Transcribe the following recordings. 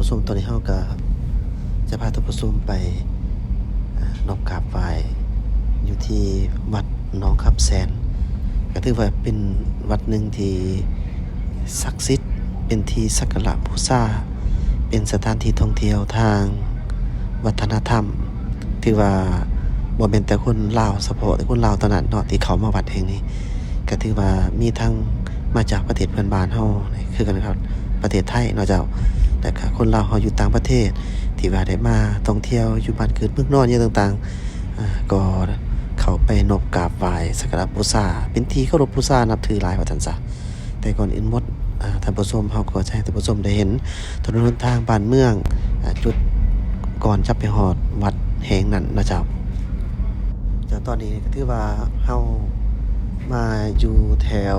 ຊົມ ຕອນນີ້ເຮົາກໍຈະພາທ່ານຜູ້ຊົມໄປ ອ່າ ນອບກາບໄຫວ້ຢູ່ທີ່ວັດໜອງຄຳແສນ ກໍຖືວ່າເປັນວັດໜຶ່ງທີ່ສັກສິດ ເປັນທີ່ສັກກາລະບູຊາ ເປັນສະຖານທີ່ທ່ອງທ່ຽວທາງວັດທະນະທຳ ຖືວ່າບໍ່ແມ່ນແຕ່ຄົນລາວ ສະເພາະແຕ່ຄົນລາວເທົ່ານັ້ນເນາະ ທີ່ເຂົ້າມາວັດແຫ່ງນີ້ ກໍຖືວ່າມີທັງມາຈາກປະເທດເພື່ອນບ້ານເຮົາຄືກັນກັບປະເທດໄທເນາະເຈົ້າ ແລ້ວກະຄົນລາວເຮົາຢູ່ຕ່າງປະເທດ ທີ່ວ່າໄດ້ມາທ່ອງທ່ຽວຢູ່ບ້ານເກີດເມືອງນອນຫຍັງຕ່າງໆ ອາ ກໍເຂົ້າໄປນອບກາບໄຫວ້ສັກກາລະບູຊາ ເປັນທີ່ເຄົາລົບບູຊານັບຖືຫຼາຍວ່າຊັ້ນຊະ. ແຕ່ກ່ອນອື່ນໝົດ ອາ ທ່ານຜູ້ຊົມ ເຮົາກໍຈະໃຫ້ທ່ານຜູ້ຊົມໄດ້ເຫັນຖະໜົນຫົນທາງບ້ານເມືອງ ອາ ຈຸດກ່ອນຈະໄປຮອດວັດແຫ່ງນັ້ນເນາະເຈົ້າ. ເຈົ້າ ຕອນນີ້ກໍຖືວ່າເຮົາມາຢູ່ແຖວ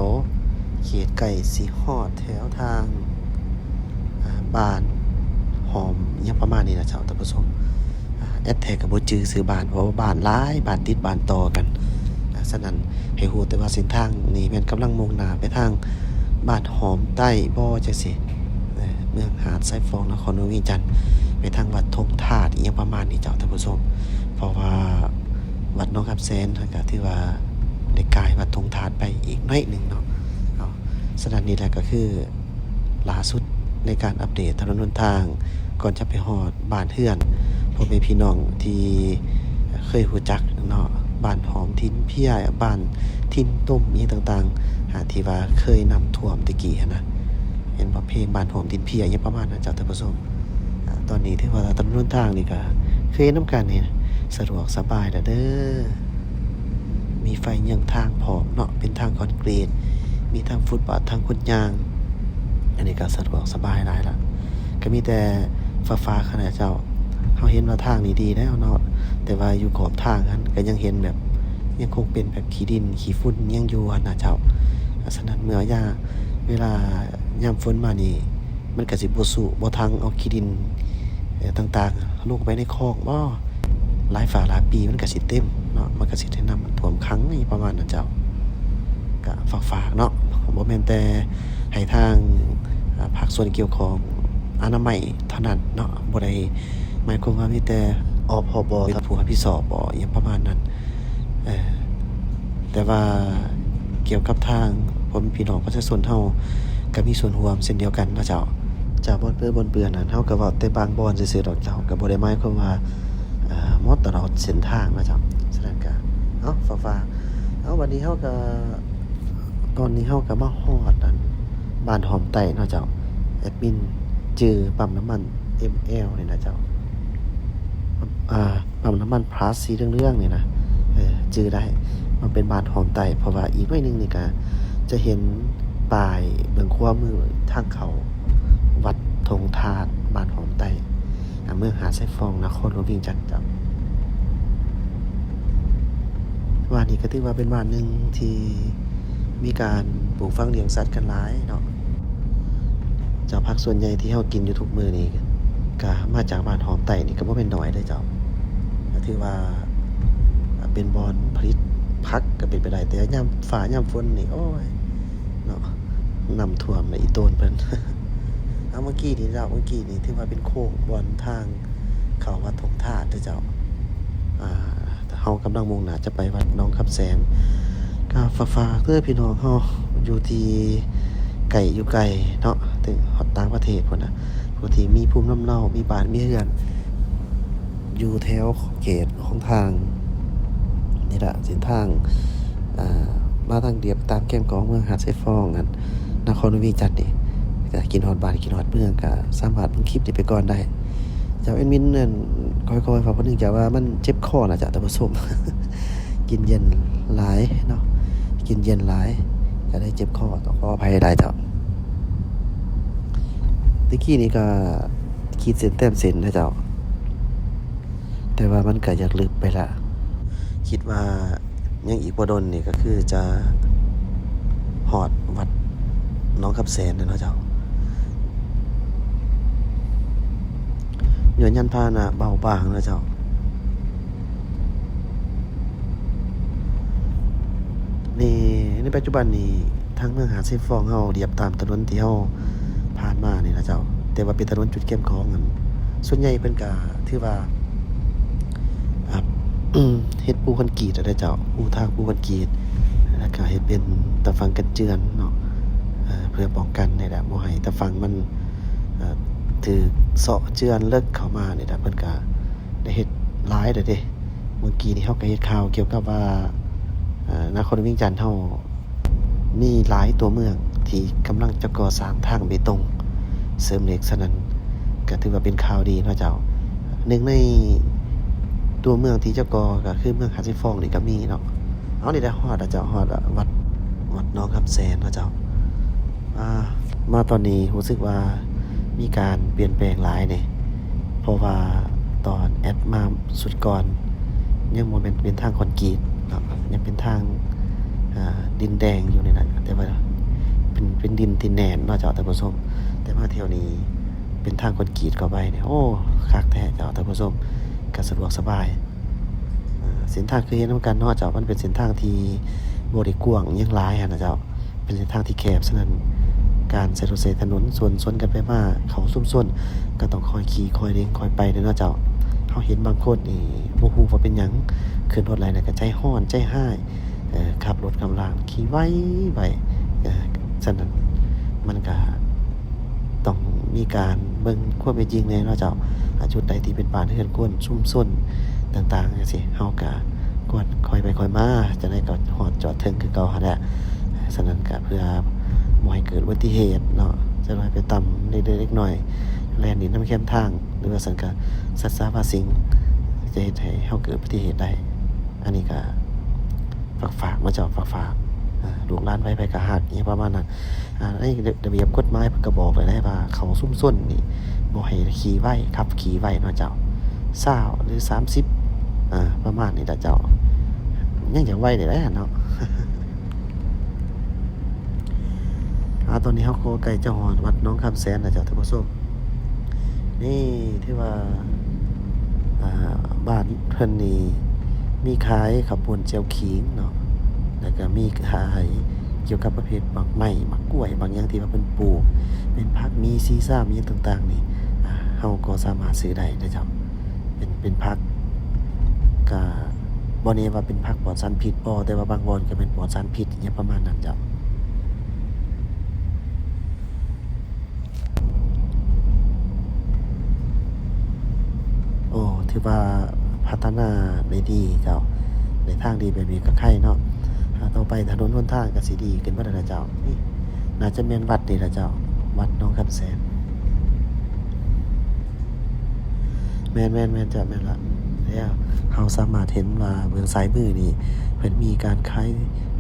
ເຂດໃກ້ຊິຮອດແຖວທາງ ອາ ບ້ານຫອມ ຫຍັງປະມານນີ້ນະເຈົ້າ ທ່ານຜູ້ຊົມ. ອາ ແອັດແທ້ກໍບໍ່ຈື່ຊື່ບ້ານ ເພາະວ່າບ້ານຫຼາຍ ບ້ານຕິດບ້ານຕໍ່ກັນ. ອາ ສະນັ້ນໃຫ້ຮູ້ແຕ່ວ່າເສັ້ນທາງນີ້ແມ່ນກຳລັງມຸ່ງໜ້າໄປທາງບ້ານຫອມໃຕ້ບໍ ຈັ່ງຊີ້ ເອີ ເມືອງຫາດຊາຍຟອງ ນະຄອນຫຼວງວຽງຈັນ ໄປທາງວັດທົ່ງທາດ ອີ່ຫຍັງປະມານນີ້ເຈົ້າ ທ່ານຜູ້ຊົມ. ເພາະວ່າວັດໜອງຄຳແສນ ກໍຖືວ່າໄດ້ກາຍວັດທົ່ງທາດໄປອີກໜ້ອຍໜຶ່ງເນາະ. ເອົາ ສະນັ້ນນີ້ແຫຼະກໍຄື ລ່າສຸດໃນການອັບເດດຖະໜົນຫົນທາງ ກ່ອນຈະໄປຮອດບ້ານເຮືອນ ພໍ່ແມ່ພີ່ນ້ອງທີ່ເຄີຍຮູ້ຈັກເນາະ ບ້ານຫອມຖິ່ນເພຍ ບ້ານຖິ່ນຕົມ ອີ່ຫຍັງຕ່າງໆ ອາ ທີ່ວ່າເຄີຍນ້ຳຖ້ວມແຕ່ກີ້ຫັ້ນນະ ເຫັນບໍ່ ເພງບ້ານຫອມຖິ່ນເພຍ ອີ່ຫຍັງປະມານນັ້ນເຈົ້າ ທ່ານຜູ້ຊົມ. ອາ ຕອນນີ້ຖືວ່າຖະໜົນຫົນທາງນີ້ກໍເຄີຍເຫັນນຳກັນນີ້ ສະດວກສະບາຍແລ້ວເດີ. ມີໄຟເຍືອງທາງພ້ອມເນາະ ເປັນທາງຄອນກຣີດ ມີທັງຟຸດບາດ ທັງຄົນຍ່າງ ອັນນີ້ກໍສະດວກສະບາຍຫຼາຍລະ. ກໍມີແຕ່ຝາກໆ ຫັ້ນນະເຈົ້າ ເຮົາເຫັນວ່າທາງນີ້ດີແລ້ວເນາະ ແຕ່ວ່າຢູ່ຂອບທາງຫັ້ນກໍຍັງເຫັນແບບ ຍັງຄົງເປັນແບບຂີ້ດິນຂີ້ຝຸ່ນຍັງຢູ່ຫັ້ນນະເຈົ້າ. ສະນັ້ນເມື່ອຍາມ ເວລາຍາມຝົນມານີ້ ມັນກໍຊິບໍ່ຊຸບໍ່ທັງເອົາຂີ້ດິນ ເອີ ຕ່າງໆ ລົງໄປໃນຄອງບໍ ຫຼາຍຟ້າຫຼາຍປີມັນກະຊິເຕັມເນາະ ມັນກະຊິໄດ້ນ້ຳຖ້ວມຂັງ ອີ່ຫຍັງປະມານນັ້ນເຈົ້າ. ກະຝາກໆ ເນາະ ບໍ່ແມ່ນແຕ່ໃຫ້ທາງ ອາ ພາກສ່ວນກ່ຽວຂ້ອງອະນາໄມເທົ່ານັ້ນເນາະ ບໍ່ໄດ້ໝາຍຄວາມວ່າມີແຕ່ ອພບ ເປັນຜູ້ຮັບຜິດຊອບບໍ ອີ່ຫຍັງປະມານນັ້ນ ເອີ ແຕ່ວ່າກ່ຽວກັບທາງພໍ່ແມ່ພີ່ນ້ອງປະຊາຊົນເຮົາກໍມີສ່ວນຮ່ວມເຊັ່ນດຽວກັນເນາະເຈົ້າ. ຈາກບ່ອນເປິດບ່ອນເປື້ອນນັ້ນ ເຮົາກໍເວົ້າແຕ່ບາງບ່ອນຊື່ໆ ດອກເຈົ້າ ກໍບໍ່ໄດ້ໝາຍຄວາມວ່າ ເອີ ໝົດຕະຫຼອດເສັ້ນທາງເນາະເຈົ້າ. ສະນັ້ນກໍ ເອົາ ຝາກໆ ເອົາ ບັດນີ້ເຮົາກໍ ຕອນນີ້ເຮົາກໍມາຮອດອັນບ້ານຫອມໃຕ້ເນາະເຈົ້າ. ແອັດມິນຈື່ປ້ຳນ້ຳມັນເອັມແອລນີ້ນະເຈົ້າ ອ່າ ປ້ຳນ້ຳມັນພລັສສີເຫຼືອງໆ ນີ້ນະ ເອີ ຈື່ໄດ້ ມັນເປັນບ້ານຫອມໃຕ້ ເພາະວ່າອີກໜ້ອຍໜຶ່ງນີ້ກະຈະເຫັນປ້າຍເບື້ອງຂວາມືທາງເຂົ້າວັດທົ່ງທາດ ບ້ານຫອມໃຕ້ ອາ ເມືອງຫາດຊາຍຟອງ ນະຄອນຫຼວງວຽງຈັນເຈົ້າ. ບ້ານນີ້ກໍຖືວ່າເປັນບ້ານໜຶ່ງທີ່ມີການປູກຝັງລ້ຽງສັດກັນຫຼາຍເນາະ. ເຈົ້າ ຜັກສ່ວນໃຫຍ່ທີ່ເຮົາກິນຢູ່ທຸກມື້ນີ້ ກະມາຈາກບ້ານຫອມໃຕ້ນີ້ ກະບໍ່ແມ່ນໜ້ອຍເດີເຈົ້າ. ກະຖືວ່າເປັນບ່ອນຜະລິດຜັກກະເປັນໄປໄດ້ ແຕ່ຍາມຟ້າຍາມຝົນນີ້ ໂອ້ຍເນາະ ນ້ຳຖ້ວມລະອີ່ໂຕນເພິ່ນ. ເອົາ ເມື່ອກີ້ນີ້ເຈົ້າ ເມື່ອກີ້ນີ້ຖືວ່າເປັນໂຄ້ງບ່ອນທາງເຂົ້າວັດທົ່ງທາດເດີເຈົ້າ. ອ່າ ເຮົາກຳລັງມຸ່ງໜ້າຈະໄປວັດໜອງຄຳແສນ ກໍຝາກໆ ເດີພີ່ນ້ອງເຮົາ ຢູ່ທີ່ໃກ້ຢູ່ໄກເນາະ ເຖິງຮອດຕ່າງປະເທດພຸ້ນນະ ຜູ້ທີ່ມີພູມລຳເນົາ ມີບ້ານມີເຮືອນຢູ່ແຖວເຂດຂອງທາງນີ້ລະ ເສັ້ນທາງ ອ່າ ມາທາງລຽບຕາມແຄມຂອງເມືອງຫາດຊາຍຟອງ ອັນ ນະຄອນຫຼວງວຽງຈັນນີ້ ກໍຄິດຮອດບ້ານ ຄິດຮອດເມືອງ ກໍສາມາດເບິ່ງຄລິບນີ້ໄປກ່ອນໄດ້. ເຈົ້າ ແອດມິນນັ້ນ ຄ່ອຍໆ ເວົ້າຜູ້ໜຶ່ງ ຈະວ່າມັນເຈັບຄໍນະເຈົ້າ ທ່ານຜູ້ຊົມ ກິນເຢັນຫຼາຍເນາະ ກິນເຢັນຫຼາຍ ກໍເລີຍເຈັບຄໍ ຕ້ອງຂໍອະໄພຫຼາຍເຈົ້າ. ແຕ່ກີ້ນີ້ກໍຂີດເສັ້ນແຕ້ມເສັ້ນນະເຈົ້າ ແຕ່ວ່າມັນກໍຢາກລຶບໄປລະ ຄິດວ່າ ຍັງອີກບໍ່ດົນນີ້ກໍຄືຈະຮອດວັດໜອງຄຳແສນແລ້ວເນາະເຈົ້າ. ຍ້ອນຍານພາຫະນະເບົາບາງເນາະເຈົ້າ. ນີ້ ໃນປັດຈຸບັນນີ້ ທາງເມືອງຫາດຊາຍຟອງເຮົາລຽບຕາມຖະໜົນທີ່ເຮົາຜ່ານມານີ້ນະເຈົ້າ. ແ ແຕ່ວ່າເປັນຖະໜົນຈຸດເຂັ້ມຂອງນັ້ນ ສ່ວນໃຫຍ່ເພິ່ນກະຖືວ່າ ອ່າ ເຮັດປູຄອນກຣີດຫັ້ນແຫຼະເຈົ້າ ປູທາງປູຄອນກຣີດ ແລ້ວກະເຮັດເປັນຕາຝັ່ງກັນເຈື່ອນເນາະ ເພື່ອປ້ອງກັນນີ້ແຫຼະ ບໍ່ໃຫ້ຕາຝັ່ງມັນ ເອີ ຖືກເຊາະເຈື່ອນເລິກເຂົ້າມານີ້ແຫຼະ ເພິ່ນກະໄດ້ເຮັດຫຼາຍແລ້ວເດ້. ເມື່ອກີ້ນີ້ເຮົາກະເຮັດຂ່າວກ່ຽວກັບວ່າ ເອີ ນະຄອນຫຼວງວຽງຈັນເຮົາ ມີຫຼາຍຕົວເມືອງທີ່ກຳລັງຈະກໍ່ສ້າງທາງເບຕົງເສີມເຫຼັກ, ສະນັ້ນກະຖືວ່າເປັນຂ່າວດີເນາະເຈົ້າ. ໜຶ່ງໃນຕົວເມືອງທີ່ຈະກໍ່ກະຄືເມືອງຫາດຊາຍຟອງນີ້ກະມີເນາະ. ເອົາ ນີ້ໄດ້ຮອດແລ້ວເຈົ້າ, ຮອດວັດ ວັດໜອງຄຳແສນເນາະເຈົ້າ. ອ່າ ມາຕອນນີ້ຮູ້ສຶກວ່າມີການປ່ຽນແປງຫຼາຍເດ້ ເພາະວ່າຕອນແອັດມາຊຸດກ່ອນ ຍັງບໍ່ແມ່ນເປັນທາງຄອນກຣີດເນາະ, ຍັງເປັນທາງ ອ່າ ດິນແດງຢູ່ນີ້ນະ, ແຕ່ວ່າເປັນ ເປັນດິນທີ່ແໜ້ນເນາະເຈົ້າທ່ານຜູ້ຊົມ. ແຕ່ມາທ່ຽວນີ້ເປັນທາງຄອນກຣີດເຂົ້າໄປນີ້ ໂອ້ ຄັກແທ້ເຈົ້າທ່ານຜູ້ຊົມ, ກະສະດວກສະບາຍ. ເສັ້ນທາງຄືເຫັນນຳກັນເນາະເຈົ້າ, ມັນເປັນເສັ້ນທາງທີ່ບໍ່ໄດ້ກວ້າງຫຍັງຫຼາຍຫັ້ນນະເຈົ້າ, ເປັນເສັ້ນທາງທີ່ແຄບ, ສະນັ້ນການໃຊ້ລົດໃຊ້ຖະໜົນສວນ ສວນກັນໄປມາເຂົ້າຊຸມຊົນ ກະຕ້ອງຄອຍຂີ່ ຄອຍເລັ່ງ ຄອຍໄປເດີເນາະເຈົ້າ. ເຮົາເຫັນບາງຄົນນີ້ບໍ່ຮູ້ວ່າເປັນຫຍັງ ຂຶ້ນລົດຫຼາຍແລ້ວກະໃຈຮ້ອນໃຈຮ້າຍ ເອີ ຂັບລົດກຳລາງຂີ່ໄວໄວ ເອີ ສະນັ້ນມັນກະ ຕ້ອງມີການເບິ່ງຄວາມເປັນຈິງແດ່ເນາະເຈົ້າ. ອາ ຈຸດໃດທີ່ເປັນບ້ານເຮືອນຄົນ ຊຸມຊົນຕ່າງໆ ຈັ່ງຊີ້ ເຮົາກະຄວນຄ່ອຍໄປຄ່ອຍມາ, ຈັ່ງໃດກະຮອດຈອດເຖິງຄືເກົ່າຫັ້ນແຫຼະ. ສະນັ້ນກະເພື່ອບໍ່ໃຫ້ເກີດອຸບັດຕິເຫດເນາະ, ຈັກໜ້ອຍໄປຕຳເລັກໆ ນ້ອຍໆ ແລ່ນຫຼິ້ນນຳແຄມທາງ ຫຼືວ່າຊັ້ນກະສັດສາບາສິ່ງ ຈະເຮັດໃຫ້ເຮົາເກີດອຸບັດຕິເຫດໄດ້. ອັນນີ້ກະ ຝາກໆ ເນາະເຈົ້າ, ຝາກໆ ອ່າ ລູກຫຼານໃຜໆກະຮັກ ອີ່ຫຍັງປະມານນັ້ນ. ອ່າ ໃນລະບຽບກົດໝາຍເພິ່ນກະບອກໄວ້ແລ້ວວ່າ ເຂົ້າຊຸມຊົນນີ້ບໍ່ໃຫ້ຂີ່ໄວ, ຂັບຂີ່ໄວເນາະເຈົ້າ, ຊາວ ຫຼື ສາມສິບ ອ່າ ປະມານນີ້ລະເຈົ້າ, ຍັງຢາກໄວໄດ້ແຫຼະເນາະ. ອ່າ ຕອນນີ້ເຮົາກໍໃກ້ຈະຮອດວັດໜອງຄຳແສນແລ້ວເຈົ້າທ່ານຜູ້ຊົມ. ນີ້ຖືວ່າ ອ່າ ບ້ານເພິ່ນນີ້ມີຂາຍເຂົ້າປຸ້ນແຈ່ວຂີງເນາະ, ແລ້ວກະມີຂາຍກ່ຽວກັບປະເພດໝາກໄມ້ ໝາກກ້ວຍ ໝາກຫຍັງທີ່ວ່າເພິ່ນປູກ ເປັນຜັກ ມີຊີຊາ ມີຫຍັງຕ່າງໆນີ້ ອ່າ ເຮົາກໍສາມາດຊື້ໄດ້ເດີເຈົ້າ. ເປັນ ເປັນຜັກ ກະບໍ່ແນ່ວ່າເປັນຜັກປອດສານພິດບໍ່, ແຕ່ວ່າບາງບ່ອນກະແມ່ນປອດສານພິດ ຫຍັງປະມານນັ້ນເຈົ້າ. ໂອ້ ຖືວ່າພັດທະນາໄດ້ດີເຈົ້າ, ໃນທາງດີແບບນີ້ກະໄຄເນາະ. ອ່າ ຕໍ່ໄປຖະໜົນຫົນທາງກະຊິດີຂຶ້ນເບິດຫັ້ນລະເຈົ້າ. ນີ້ໜ້າຈະແມ່ນວັດນີ້ລະເຈົ້າ, ວັດໜອງຄຳແສນ. ແມ່ນໆໆ ເຈົ້າ ແມ່ນລະ. ແລ້ວເຮົາສາມາດເຫັນວ່າເບື້ອງຊ້າຍມືນີ້ ເພິ່ນມີການຂາຍ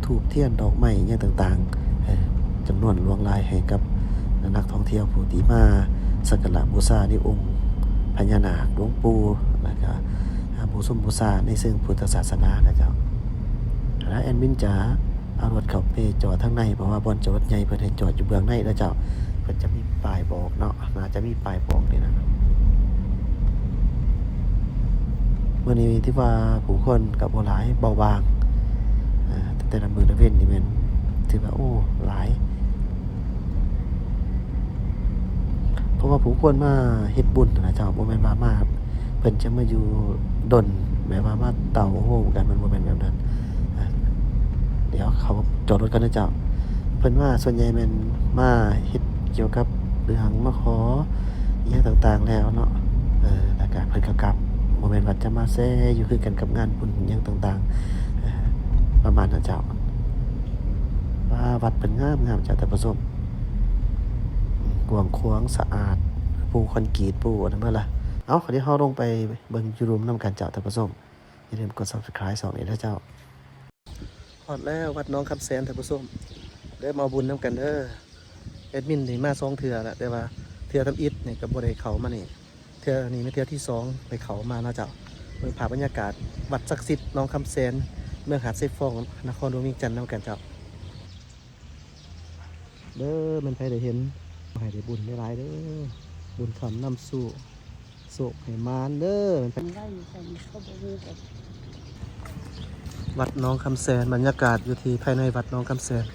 ທູບທຽນ ດອກໄມ້ຫຍັງຕ່າງໆ ເອີ ຈຳນວນຫຼວງຫຼາຍໃຫ້ກັບນັກທ່ອງທ່ຽວຜູ້ທີ່ມາສັກກາລະບູຊາໃນອົງພະຍານາກ ຫຼວງປູ່ ແລ້ວກະ ອ່າ ບູຊົມບູຊາໃນເຊີງພຸດທະສາສະໜານະເຈົ້າ. ແລ້ວແອດມິນຈະເອົາລົດເຂົ້າໄປຈອດທາງໃນ ເພາະວ່າບ່ອນຈອດລົດໃຫຍ່ເພິ່ນໃຫ້ຈອດຢູ່ເບື້ອງໃນນະເຈົ້າ. ເພິ່ນຈະມີປ້າຍບອກເນາະ, ໜ້າຈະມີ ປ້າຍບອກນີ້ນະ. ມື້ນີ້ຖືວ່າຜູ້ຄົນກະບໍ່ຫຼາຍ ເບົາບາງ, ເອີ ແຕ່ລະມື້ລະເວັນນີ້ແມ່ນຖືວ່າ ໂອ້ ຫຼາຍ, ເພາະວ່າຜູ້ຄົນມາເຮັດບຸນນະເຈົ້າ, ບໍ່ແມ່ນວ່າມາ ເພິ່ນຈະມາຢູ່ດົນ ແບບວ່າມາເຕົ້າໂຮມກັນ, ມັນບໍ່ແມ່ນແບບນັ້ນ. ອ່າ ດຽວເຂົາຈອດລົດກ່ອນເດີເຈົ້າ. ເພິ່ນມາສ່ວນໃຫຍ່ແມ່ນມາເຮັດກ່ຽວກັບເລື່ອງມາຂໍອີ່ຫຍັງຕ່າງໆແລ້ວເນາະ, ເອີ ແລ້ວກະເພິ່ນກະກັບ, ບໍ່ແມ່ນວ່າຈະມາແຊ່ຢູ່ຄືກັນກັບງານບຸນຫຍັງຕ່າງໆ ເອີ ປະມານນັ້ນເຈົ້າ. ວ້າ ວັດເພິ່ນງາມໆເຈົ້າທ່ານຜູ້ຊົມ, ກວ້າງຂວາງສະອາດ, ປູຄອນກຣີດ ປູອັນນັ້ນເບິດລະ. ເອົາ ດຽວເຮົາລົງໄປເບິ່ງຢູ່ລຸ່ມນຳກັນເຈົ້າທ່ານຜູ້ຊົມ. ຢ່າລືມກົດ Subscribe ຊ່ອງນີ້ເດີເຈົ້າ. ຮອດແລ້ວວັດໜອງຄຳແສນທ່ານຜູ້ຊົມ, ເດີມາເອົາບຸນນຳກັນເດີ. ແອດມິນນີ້ມາສອງເທື່ອລະ, ແຕ່ວ່າເທື່ອທຳອິດນີ້ກະບໍ່ໄດ້ເຂົ້າມານີ້, ເທື່ອນີ້ແມ່ນເທື່ອທີສອງໄດ້ເຂົ້າມາເນາະເຈົ້າ. ເບິ່ງພາບບັນຍາກາດວັດສັກສິດໜອງຄຳແສນ ເມືອງຫາດຊາຍຟອງ ນະຄອນຫຼວງວຽງຈັນນຳກັນເຈົ້າ. ເດີ ແມ່ນໃຜໄດ້ເຫັນ ຂໍໃຫ້ໄດ້ບຸນຫຼາຍໆເດີ, ບຸນຄ້ຳນຳໂຊກ ໂຊກໃຫ້ໝານເດີ ແມ່ນໃຜ. ໄວ້ໃສ່ນີ້ເຂົາບໍ່ຮູ້ກັນ. ວັດໜອງຄຳແສນ, ບັນຍາກາດຢູ່ທີ່ພາຍໃນວັດໜອງຄຳແສນ.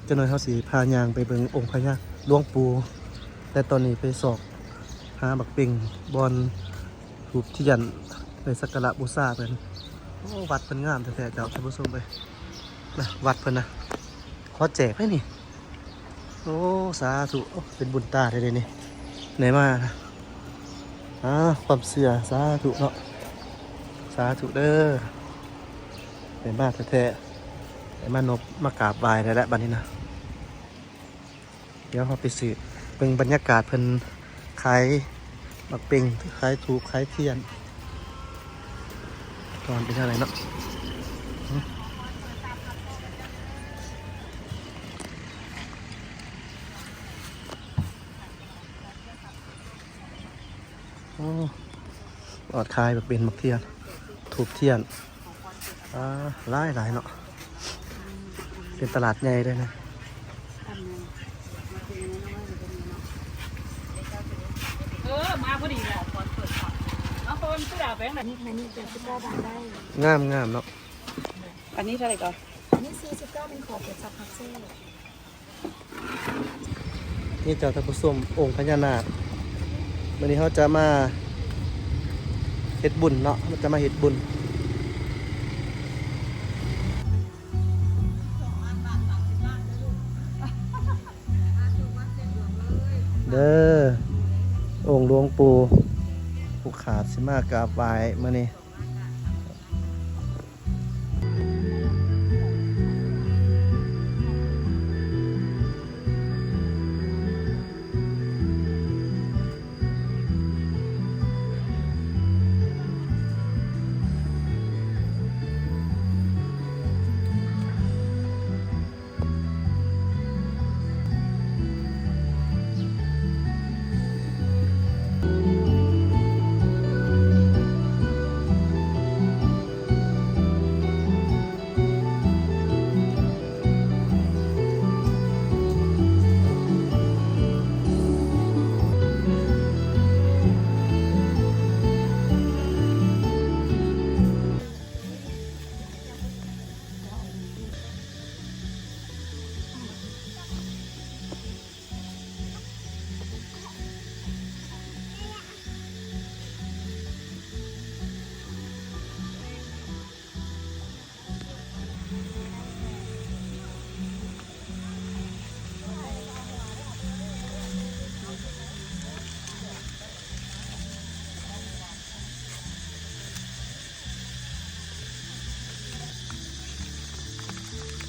ຈັກໜ້ອຍເຮົາຊິພາຍ່າງໄປເບິ່ງອົງພະຍາ ຫຼວງປູ່ ແຕ່ຕອນນີ້ໄປຊອກຫາບັກເປັງ ບ່ອນທູບທຽນໄປສັກກາລະບູຊາເພິ່ນ. ໂອ້ ວັດເພິ່ນງາມແທ້ໆ ເຈົ້າທ່ານຜູ້ຊົມເອີຍ. ນະ ວັດເພິ່ນນະ ຂໍແຈກໄດ້ນີ້. ໂອ້ ສາທຸ. ໂອ້ ເປັນບຸນຕາໄດ້ເດນີ້ ໄດ້ມານະ. ອ່າ ຄວາມເຊື່ອ ສາທຸເນາະ ສາທຸເດີ. ໄດ້ມາແທ້ໆ ໄດ້ມານົບ ມາກາບໄຫວ້ໄດ້ແລ້ວບັດນີ້ນະ. ດຽວເຮົາໄປຊື້ເບິ່ງບັນຍາກາດເພິ່ນຂາຍໝາກເປັງ ຂາຍທູບ ຂາຍທຽນ ກ່ອນເປັນຈັ່ງໃດເນາະ. ໂອ້ ອອດຂາຍໝາກເປັງ ໝາກທຽນ ທູບທຽນ. ອ່າ ຫຼາຍໆເນາະ ເປັນຕະຫຼາດໃຫຍ່ເລີຍນະ. ເອີ ມາພໍດີແຫຼະ ມາຄົນຜູ້ດາວແປງ ອັນນີ້ ອັນນີ້ແປດສິບເກົ້າບາດໄດ້ ງາມໆເນາະ. ອັນນີ້ເທົ່າໃດກໍ? ອັນນີ້ສີ່ສິບເກົ້າ ເປັນຂໍເປີດຊັບຮັກເຊີ. ນີ້ເຈົ້າທ່ານຜູ້ຊົມ ອົງພະຍານາກ. ມື້ນີ້ເຮົາຈະມາເຮັດບຸນເນາະ ເຮົາຈະມາເຮັດບຸນເດີ. ອົງຫຼວງປູ່ ຜູ້ຂາດຊິມາກາບໄຫວ້ມື້ນີ້.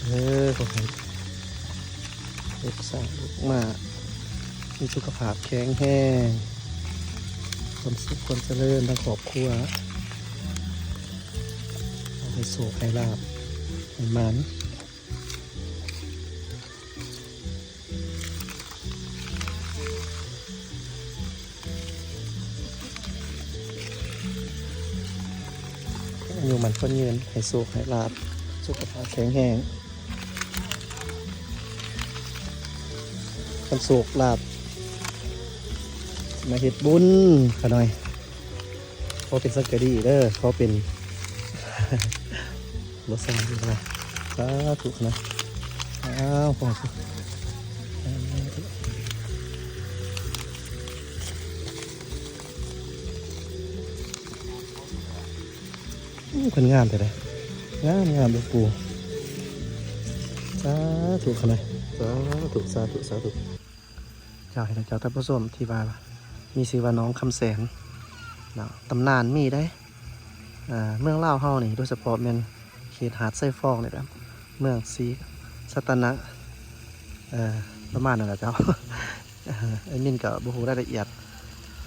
ເອີ ຂໍໃຫ້ລູກຊ້າງລູກມ້າມີສຸຂະພາບແຂງແຮງ ຄວາມສຸກຄວາມຈະເລີນທັງຄອບຄົວ ຂໍໃຫ້ໂຊກໃຫ້ລາບໃຫ້ໝານ. ອາຍຸໝັ້ນຂວັນຍືນ ໃຫ້ໂຊກໃຫ້ລາບ ສຸຂະພາບແຂງແຮງ ຄັນໂຊກລາບມາເຮັດບຸນຂະໜ້ອຍ. ຂໍເປັນສັງກະດີເດີ ຂໍເປັນ ບໍ່ສ້າງດີກວ່າ ສາທຸນະ. ອ້າວ ຂໍສຸ ໂອ້ ເພິ່ນງາມແທ້ເດ ງາມໆ ຫຼວງປູ່ ສາທຸຂະນະ ສາທຸ ສາທຸ ສາທຸ. ເຈົ້າ ເຫັນແລ້ວເຈົ້າ ທ່ານຜູ້ຊົມ ທີ່ວ່າມີຊື່ວ່າໜອງຄຳແສນເນາະ ຕຳນານມີເດ້. ເອີ ເມືອງລາວເຮົານີ້ ໂດຍສະເພາະແມ່ນເຂດຫາດຊາຍຟອງນີ້ແຫຼະ ເມືອງສີສັດຕະນະ ເອີ ປະມານນັ້ນແຫຼະເຈົ້າ. ເອີ ແອດມິນກໍບໍ່ຮູ້ລາຍລະອຽດ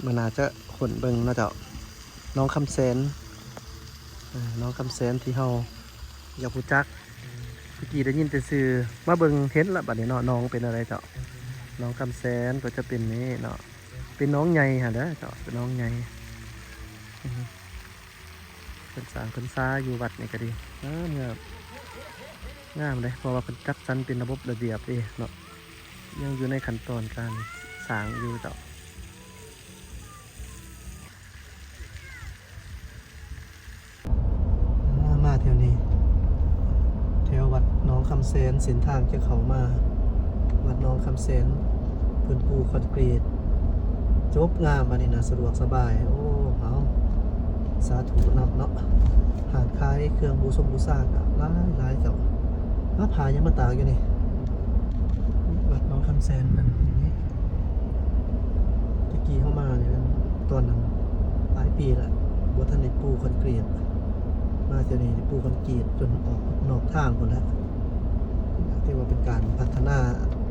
ມັນໜ້າຈະຄົ້ນເບິ່ງເນາະເຈົ້າ. ໜອງຄຳແສນ ເອີ ໜອງຄຳແສນທີ່ເຮົາຢາກຮູ້ຈັກ ແຕ່ກີ້ໄດ້ຍິນແຕ່ຊື່ ມາເບິ່ງເຫັນລະບັດນີ້ເນາະ ໜອງເປັນແນວໃດເຈົ້າ. ໜອງຄຳແສນກໍຈະເປັນນີ້ເນາະ ເປັນໜອງໃຫຍ່ຫັ້ນແຫຼະເຈົ້າ ເປັນໜອງໃຫຍ່. ເພິ່ນສ້າງເພິ່ນສາຢູ່ວັດນີ້ກໍດີ ງາມ ງາມ ງາມເດ້ ເພາະວ່າເພິ່ນຈັດສັນເປັນລະບົບລະບຽບເດ້ເນາະ ຍັງຢູ່ໃນຂັ້ນຕອນການສ້າງຢູ່ເຈົ້າ. ອ່າ ມາແຖວນີ້ ແຖວວັດໜອງຄຳແສນ ເສັ້ນທາງຈະເຂົ້າມາວັດໜອງຄຳແສນ ເພິ່ນປູຄອນກຣີດ ຈົບງາມ ອັນນີ້ນະ ສະດວກສະບາຍ. ໂອ້ ເອົາ ສາທຸນຳເນາະ. ຮ້ານຂາຍເຄື່ອງບູຊົງບູຊາກໍຫຼາຍໆ ເຈົ້າ. ມາຜ້າຍັງມາຕາກຢູ່ນີ້. ວັດໜອງຄຳແສນ ມັນ ແຕ່ກີ້ເຮົາມານີ້ ມັນຕອນນັ້ນຫຼາຍປີລະ ບໍ່ທັນໄດ້ປູຄອນກຣີດ. ມາເທື່ອນີ້ໄດ້ປູຄອນກຣີດຈົນອອກນອກທາງພຸ້ນແຫຼະ. ຖືວ່າເປັນການພັດທະນາ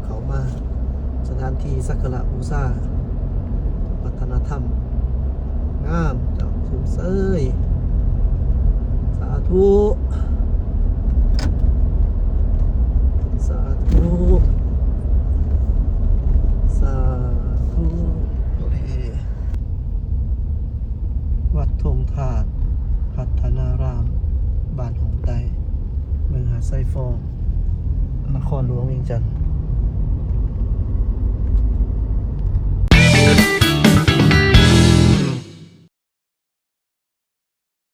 ເຂົ້າມາ ສະຖານທີ່ສັກກາລະບູຊາ, ວັດທະນະທຳ ງາມເຈົ້າ ຊົມເຊີຍ. ສາທຸ ສາທຸ ສາທຸ. ວັດທົ່ງທາດພັດທະນາລາມ ບ້ານຫົງໃຕ້ ເມືອງຫາດຊາຍຟອງ ນະຄອນຫຼວງວຽງຈັນ.